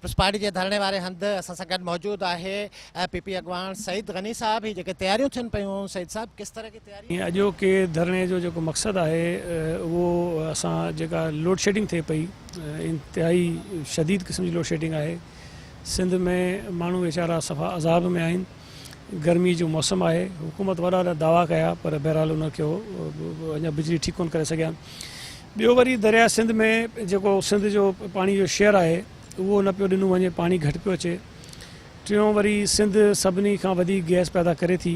Peoples party جي ڌرڻي واري هنڌ اسان سان گڏ موجود آهي پي پي اڳواڻ سعيد غني صاحب هي جيڪي تياريون ٿين پيون سعيد صاحب ڪس طرح ڪي تياري. اڄوڪي ڌرڻي جو جيڪو مقصد آهي اهو اسان جيڪا لوڊشيڊنگ ٿئي پئي انتهائي شديد قسم جي لوڊشيڊنگ آهي سنڌ ۾ ماڻهو ويچارا صفا عذاب ۾ آهن گرمي جو موسم آهي حڪومت وڏا وڏا دعويٰ ڪيا پر بهرحال ان کي اڃا بجلي ٺيڪ ڪونه ڪري سگهيا ٻيو وري درياء سنڌ ۾ جيڪو سنڌ جو پاڻي جو شيئر آهي اهو نه پيو ڏنو وڃي پاڻي گهٽ پيو اچي ٽيون وري سنڌ سڀني کان وڌيڪ گئس پيدا ڪري ٿي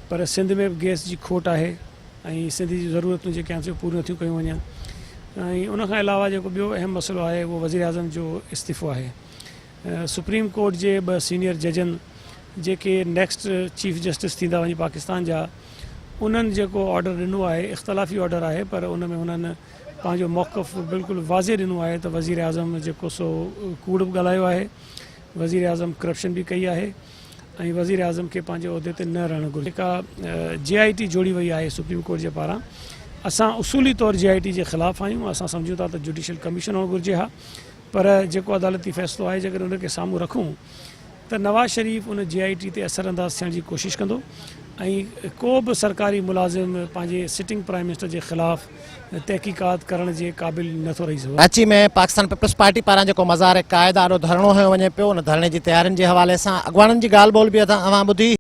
پر سنڌ ۾ به گئس جي کوٽ آهي ۽ سنڌ جون ضرورتون جيڪي آهن سي پوريون نٿيون ڪيون وڃن ۽ ان کان علاوه جيڪو ٻيو اهم مسئلو آهي اهو وزيراعظم جو استعيفو آهي سپريم ڪورٽ جي ٻه سينيئر ججن جيڪي نيڪسٽ چيف جسٽس ٿيندا وڃي پاڪستان جا انهن جيڪو آرڊر ڏنو آهي اختلافي آرڊر آهي پر ان ۾ انهن پنهنجو موقف بلڪل واضح ڏنو آهي ته وزيراعظم جيڪو سو ڪوڙ به ڳالهايو آهي وزيراعظم ڪرپشن به ڪئي آهي ۽ وزيراعظم کي پنهنجي عهدي تي نه رهڻ گهرجي. جيڪا جي آء ٽي جوڙي وئي آهي سپريم ڪورٽ جي پاران اسان اصولي طور جي آء ٽي جي خلاف آهيون اسان سمجهون ٿا ته جوڊيشل ڪميشن هئڻ گهرجي ها پر جيڪو عدالتي فيصلو آهي جيڪڏهن ان کي سامهون رکون ته نواز شريف ان جي آء ٽي تي اثر انداز ٿيڻ جي ڪوشش ڪندو ۽ ڪو به سرڪاري ملازم پنهنجي سٽنگ پرائم منسٽر جي خلاف تحقيقات ڪرڻ جي قابل نه ٿو رهي سگهي. ڪراچي ۾ پاڪستان پيپلز پارٽي پاران جيڪو مزار قائد آڏو ڌرڻو هنيو وڃي پيو ان ڌرڻي جي تيارين جي حوالي سان اڳواڻن جي ڳالهه ٻولهه به اوهان ٻڌي.